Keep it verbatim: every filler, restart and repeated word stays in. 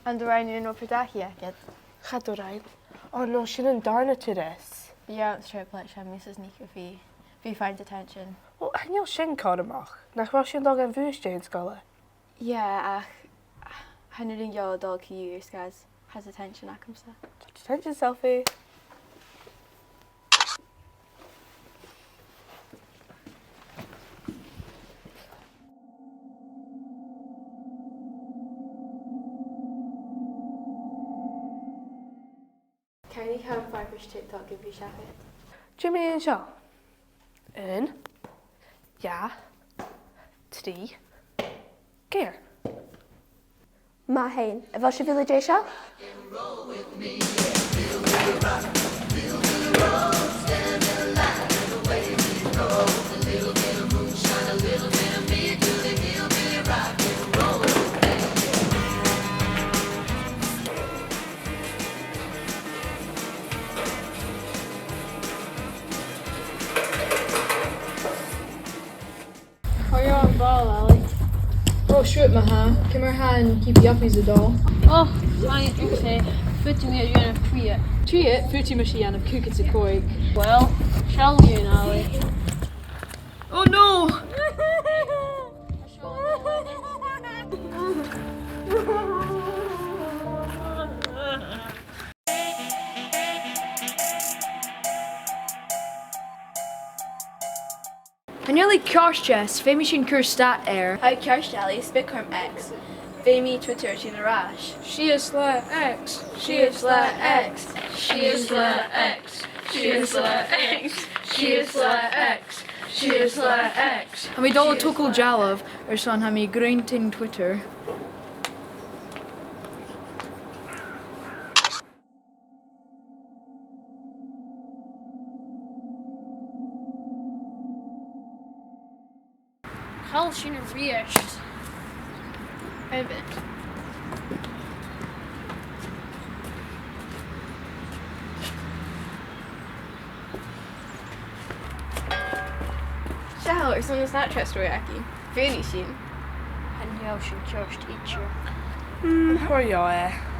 An do rinn thu an obair-dachaigh agad? Cha do rinn. Ò no, sin an dàrna turas. Bidh e anns an trioblaid seo, Mrs Nic a' Phì. Bidh i a' faighinn detention. Ò, chan eil sin cudromach. Nach robh sinn a' dol dhan bhus-stèidh an sgoile? Yeah, ach chan urrainn dhomh a dhol gu Uibhist, 's tha detention agamsa. Detention selfie. Cò am facal TikTok a bhios agad? Dè mu dheidhinn seo? Aon, dhà, trì, ceithir. Math fhèin. A bheil sibh uile deiseil? How are you on ball, Alec? Oh, sure, ma-thà. Ciamar a tha an keepy-uppies a' dol? Oh, fine, okay. Faodaidh mi a dhèanamh trì. Trì? Faodaidh mise a dhèanamh còig is a còig. Well, seall dhuinn, Alec. Oh no! Chan eil e ceart, Jess, feumaidh sinn cur stad air. Tha e ceart, Alec, 's beag orm X. Feumaidh Twitter tighinn air ais. Sìos le X. Sìos le X. Sìos le X. Sìos le X. Sìos le X. Sìos le X. Tha mi a' dol a thogail dealbh airson tha mi a' grind Twitter. Chaill sinn a-rithist. Abair. Seall, airson an Snapchat story againn. Bhuannaich sinn. Chan eil sin ceart idir. Mm, chuir e.